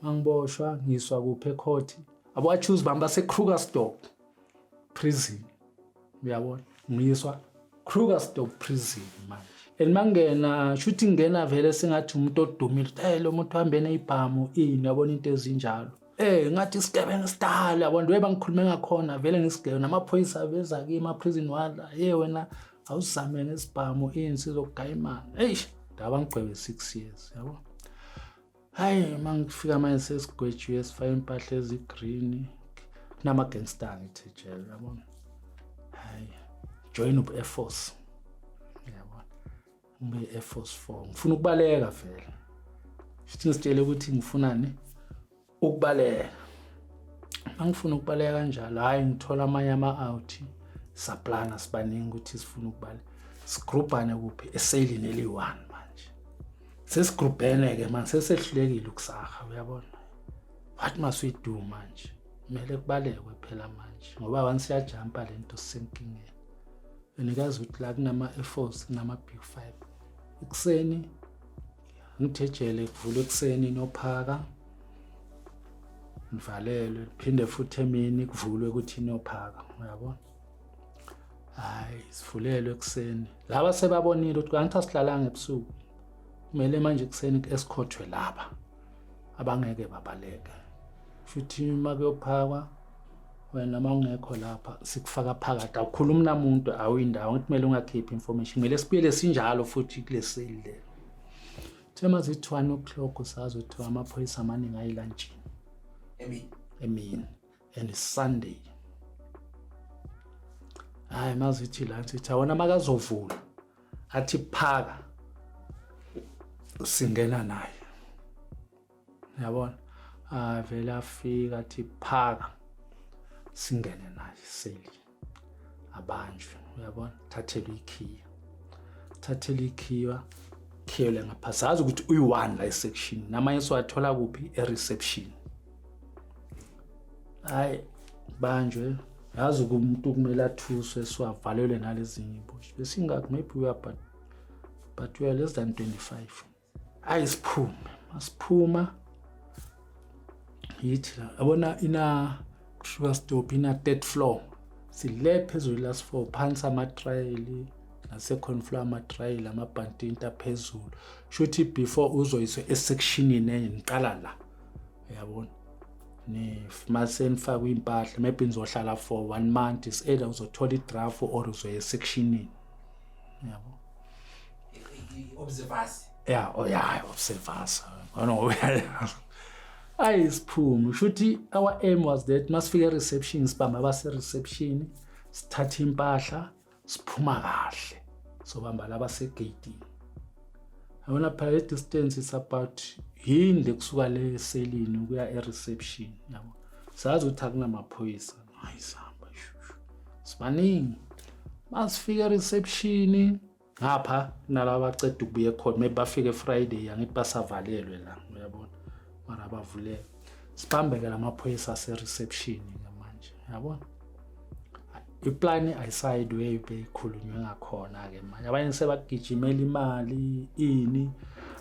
Mangiboshwa ngiswa kuphi ecourt? Abo-accused bami base-Krugersdorp prison, uyabona, ngiyiswa Krugersdorp prison manje. And mangena, shuthi ngena vele sengathi umuntu odumile, hey, lo muntu uhambe nezibhamu, ini, uyabona, into ezinjalo. Ngathi isigebengu esidala, yabona, nje bangikhulume ngakhona vele ngisigebengu, namaphoyisa beza kimi ama-prison wala, hey, wena awuzame ngesibhamu, ini, sizokugaya imali. Eish, ndaba ngigwebe 6 years, yabo. Hayi, mangifika manje sesigwetshiwe, sifake impahla ezi-green, kunama-gangster, ngithi ejele, yabona. Hayi, join up Air Force, yabona, ngibe Air Force 4, ngifuna ukubaleka vele, futhi ngisitshele ukuthi ngifunani, ukubaleka. Mangifuna ukubaleka kanjalo, hayi, ngithola amanye ama-out, saplana sibaningi ukuthi sifuna ukubaleka, sigrubhane kuphi? Eselini eliyi-one. Manje sesigrubhene-ke manje, sesehlulekile ukusaha, uyabona. What must we do manje? Kumele kubalekwe phela manje, ngoba once siyajampa le nto, sisenkingeni. Enikazi ukuthi la kunama-Air Force, kunama-Big Five. Ekuseni ngithejele, kuvulwe ekuseni, nophaka nivalelwe, phinde futhi emini kuvulwe ukuthi niyophaka, uyabona. Hayi, sivulelwe ekuseni, laba sebabonile ukuthi kanti asihlalanga ebusuku, kumele manje ekuseni esikhothwe laba abangeke babaleke. Futhi uma kuyophakwa, wena uma ungekho lapha sikufaka phakathi, awukhulumi namuntu, awuyindawo, ngithi kumele ungakhiphi information, kumele sibuyele sinjalo futhi kule seli lelo. Uthe mazithi 1 o'clock, sazi ukuthi amaphoyisa amaningi ayilantshini. Emini? Emini, and it's Sunday. Hayi, mazithi la, sithi awona makazovula athi phaka, singena naye, yabona. Avele afika athi phaka, singene naye seli, abanjwe, uyabona, thathelwe ikhiya, thathelwe ikhiya, khiyelwe ngapha. Sazi ukuthi uyi-one la e-section, namanye siwathola kuphi? E-reception. Hayi, banjwe, yazi umuntu kumele athuswe, siwavalelwe nalezinye iboshwe besingakhi, maybe we are but we are less than 25. Hayi, siphume, masiphuma yithi la, yabona, ina Krugersdorp ina third floor, sile phezulu, last floor, phansi ama-trial, na-second floor ama-trial, amabhantinta phezulu. Shuthi before uzoyiswe esectionini enye, niqala la, uyabona, ni mase nifakwe impahla, maybe nizohlala for one month, is either uzothola i-draft or uzoya esectionini, yabo. I-observers. Yeah, oh yeah, observers. No, ayi, siphume, shuthi our aim was that masifike e-reception, sibamba abase-reception, sithathe impahla, siphuma kahle, sobamba laba segeyitini, yabona. Phela le distance is about yinde kusuka le selini ukuya e-reception, yabo. Sazi ukuthi akunamaphoyisa. Hayi, sihamba shushu, sibaningi. Masifika e-reception, ngapha kunalaba abaceda ukubuya ekhona, maybe bafike Friday, angithi basavalelwe la, uyabona, mara bavulele. Sibambeke lamaphoyisa ase-reception ke manje, yabona. Iplani ayisayidi way beyikhulunywe ngakhona-ke manje, abanye sebagijimela imali, ini,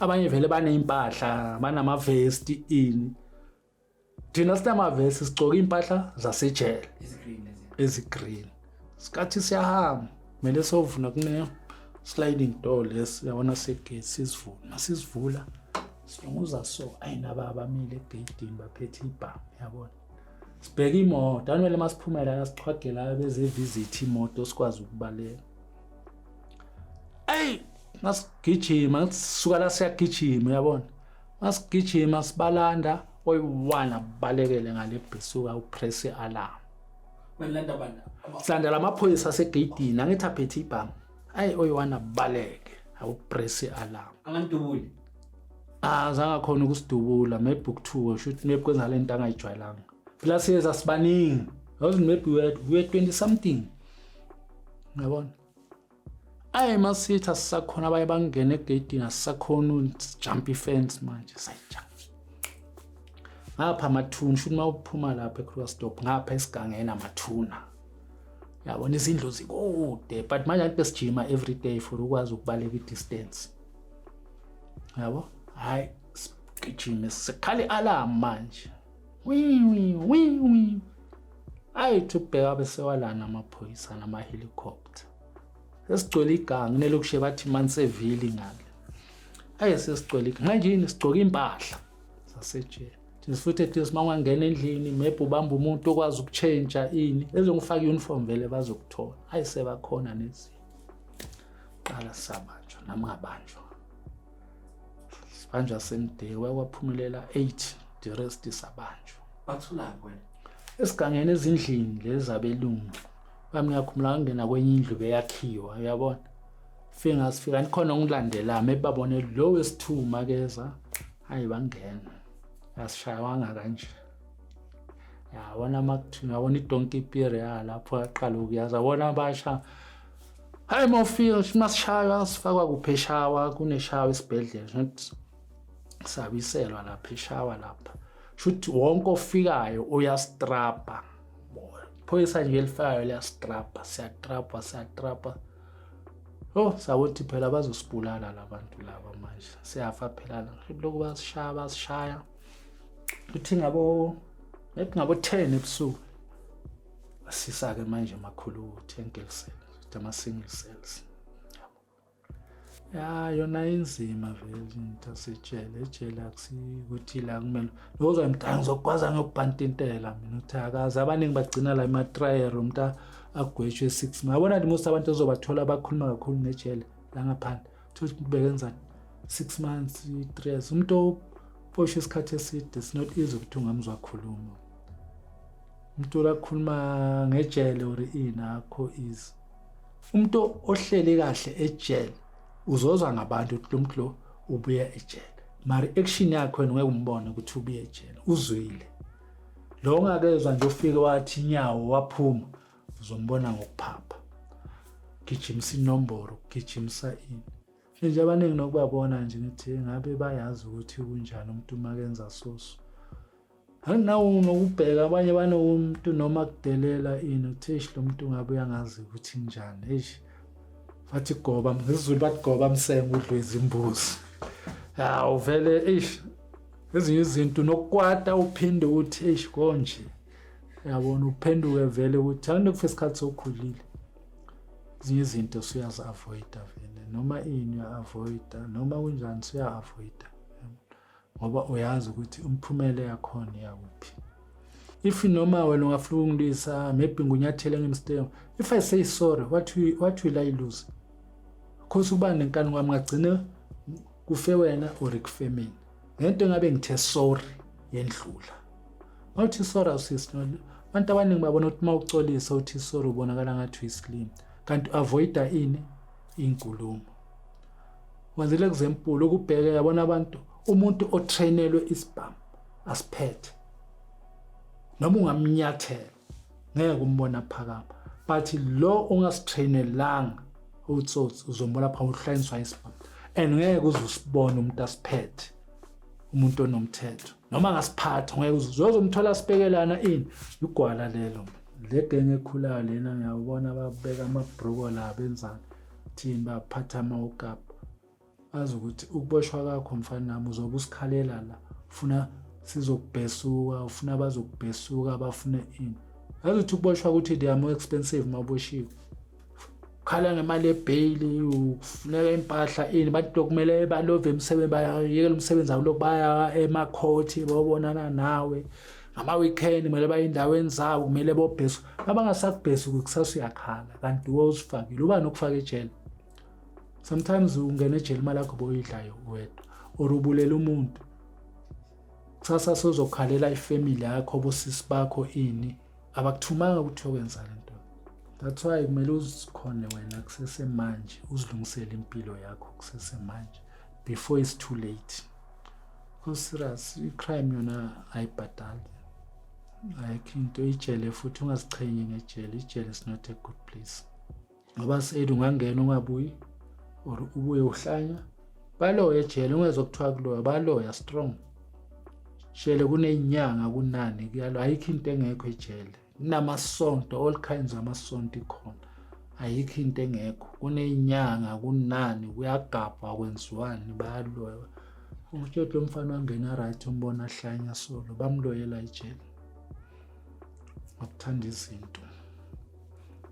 abanye vele baney'mpahla, banamavesti, ini. Thina sinamavesti, sigcoke iy'mpahla zasejele. Ezi-green lezi. Ezi-green. Sikathi siyahamba, kumele sovuna, kune sliding door lesi, yabona, segate, sisivula. Masisivula silunguza so, ayinaba abamile egeyidini baphethe ibhamu, yabona. Sibheke imoto, anwele masiphumela la, siqhwagela beze visit imoto, sikwazi ukubaleka. Ey, masigijima sisuka la, siyagijima, uyabona, masigijima sibalanda, oyi-one abalekele ngale bhisuka, upress i-alarm. Banilanda bani? Silandela amaphoyisa asegeyidini, angithi aphethe ibhamu. Ayi, oyi-one abaleke, awupress i-alarm. Anganidubuli? Azange akhona ukusidubula, maybe ukuthuka, shuthi maybe kwenza le nto angayijwayelanga. Phela siyeza sibaningi, yazi, maybe we are 20 something, uyabona. Ayi, masithi asisakhona, abaye bangena egeyidini, asisakhona jump ifence manje, sayijump ngapha amathuna. Shuthi uma uphuma lapha eKrugersdorp, ngapha esigangeni amathuna, yabona, izindlu zikude, but manje anti besijima every day for ukwazi ukubaleka i-distance, yabo. Hayi, Gijime sekhala i-alarm manje. Wi wi wi wi. Ayithi ubheka besewalana amaphoyisa nama-helicopter. Sesigcwele iganga kunelokushe bathi Manseville ngale. Aye sesigcwele iganga. Manje yini sigcoka impahla zasejele. Thina futhi ethi uma ungangena endlini maybe ubamba umuntu okwazi ukutshentsha ini ezongifaka i-uniform vele bazokuthola. Ayi sebakhona nezinto. Qala sabanjwa nami ngabanjwa. Sibanjwa same day kwaphumelela 8 the rest sabanjwa. Bathulaphi wena? Esigangeni ezindlini lezi zabelungu. Bami ngiyakhumbula ngangena kwenye indlu beyakhiwa uyabona. Fika sifika nikhona ongilandela maybe babone lo wesithuma keza hayi bangena. Asishayawanga kanje. Yabona makuthiwa yabona idonki pire ya lapho aqala ukuyaza yabona abasha hayi mawufika masishaywa sifakwa kuphi eshawa kuneshawa esibhedlela not sabiselwa lapha eshawa lapha shuthi wonke ofikayo uyastrapa phoyisa nje elifakayo liyastrapa siyatrapa siyatrapa. Oh sakuthi phela bazosibulala labantu laba manje siyafa phela la lokhu basishaya basishaya kuthi ngabo maybe ngabo 10 ebusuku asisa ke manje makhulu 10 cells ama single cells. Ya yona inzima vele into asejele ejele akusikuthi la kumele lokho mdala ngizokwazi ngiyokubhantintela mina uthi akazi abaningi bagcina la ema-trial umuntu agwetshwe 6 months. Yabona nje most abantu ozobathola abakhuluma kakhulu ngejele la ngaphandle thola ukuthi bekenza 6 months 3 years umuntu oboshwe isikhathi eside it's not easy ukuthi ungamzwa akhuluma umuntu olakhuluma ngejele or ini akho easy. Umuntu ohleli kahle ejele uzozwa ngabantu ukuthi lo muntu lo ubuya ejele mara action yakhe wena ngeke umbone ukuthi ubuye ejele uzwile. Lo ongakezwa nje ufike wathi inyawo waphuma uzombona ngokuphapha gijimisa inombolo gijimisa ini nje abaningi nokubabona nje ngithi ngabe bayazi ukuthi kunjani umuntu uma kenza soso. Anginawo nokubheka abanye banomuntu noma kudelela ini uthi eish lo muntu ngabe uyangazi ukuthi njani eish bathi goba ngesiZulu bathi goba msenga udlweza imbuzi. Hawu vele eish ezinye izinto nokukwata uphinde uthi eish konje uyabona uphenduke vele ukuthi awunokufika isikhathi sokhulile ezinye izinto usuyazi-avoida vele noma ini uya-avoida noma kunjani usuya-avoida ngoba uyazi ukuthi umphumela yakhona iyakuphi. If noma wena ungafuna ukungilwisa maybe ngunyathele ngemistake if I say sorry what will I lose? Cause ukuba nenkani kwami ngagcine kufe wena or kufe mina ngento engabe ngithe sorry yendlula. Mawuthi sorry awusisi abantu abaningi babona ukuthi mawucolisa uthi sorry ubonakala ngathi uyisilima kanti avoida ini inkulumo. Wenzele example ukubheke yabona abantu umuntu otrainelwe isibhamu asiphethe noma ungamnyathela ngeke umbona phakama but lo ongasitrainelanga utsotsi uzombona phakathi uhlanyiswa isibhamu and ngeke uze usibone umuntu asiphethe umuntu onomthetho noma angasiphatha ngeke uzomthola sibekelana ini igwala lelo le genge ekhulayo lena ngiyabona babeka amabhruko la benzani thini baphatha amawukap azi ukuthi ukuboshwa kwakho mfana nami uzobe usikhalela la ufuna sizokubhesuka ufuna bazokubhesuka bafune ini yazi ukuthi ukuboshwa ukuthi they are more expensive mawuboshiwe khala ngemali ebheyili ufuneka impahla ini bantu kumele balove emsebenzi bayayekela umsebenzi awulokhu baya emakhothi bayobonana nawe ngama-weekend kumele baye endaweni zabo kumele bobhesu abangasakubhesuki kusasa uyakhala kanti uwe uzifakile uba nokufaka ejele. Sometimes ungena ejele imali yakho boyidlayo wedwa or ubulela umuntu kusasa sozokhalela ifamily yakho bosisi bakho ini abakuthumanga ukuthi uyokwenza lento. That's why kumele uzikhone wena kusesemanje uzilungisele impilo yakho kusesemanje before it's too late. Because serious i-crime yona ayibhadali ayikho into ijele futhi ungazichenyi ngejele ijele is not a good place ngoba seyid ungangena ungabuyi or ubuye uhlanya baloya ejele ungezwa kuthiwa kuloya baloya strong jele kunenyanga kunani kuyalo ayikho into engekho ejele kunamasonto all kinds amasonto ikhona ayikho into engekho kunenyanga kunani kuyagabha kwenziwani bayaloya. Ungitshela lo mfana wangena right umbona ahlanya solo bamloyela ejele. Ngokuthanda izinto.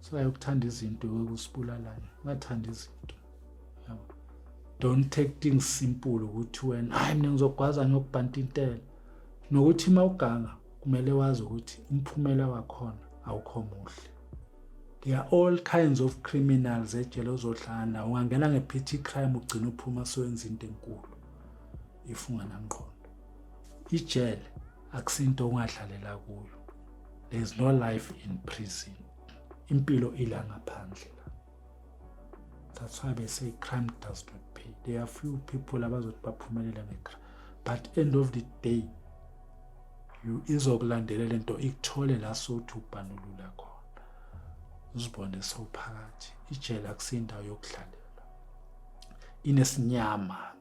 So ayokuthanda izinto ekusibulalayo. Ungathanda izinto. Yabo. Don't take things simple ukuthi wena hayi mina ngizogwaza ngiyokubhanta intela. Nokuthi uma uganga kumele wazi ukuthi umphumela wakhona awukho muhle. There are all kinds of criminals ejele ozohlangana nawo. Ungangena nge-petty crime ugcina uphuma sowenza into enkulu if unganangqondo. Ijele akusinto ongadlalela kuyo. There is no life in prison. Impilo ila ngaphandle la. That's why they say crime does not pay. There are few people abazothi baphumelela nge-crime. But end of the day you izokulandela lento ikuthole la sothi ubhanulula khona. Uzibone sewuphakathi. Ijele akusindawo yokudlalela. Inesinyama.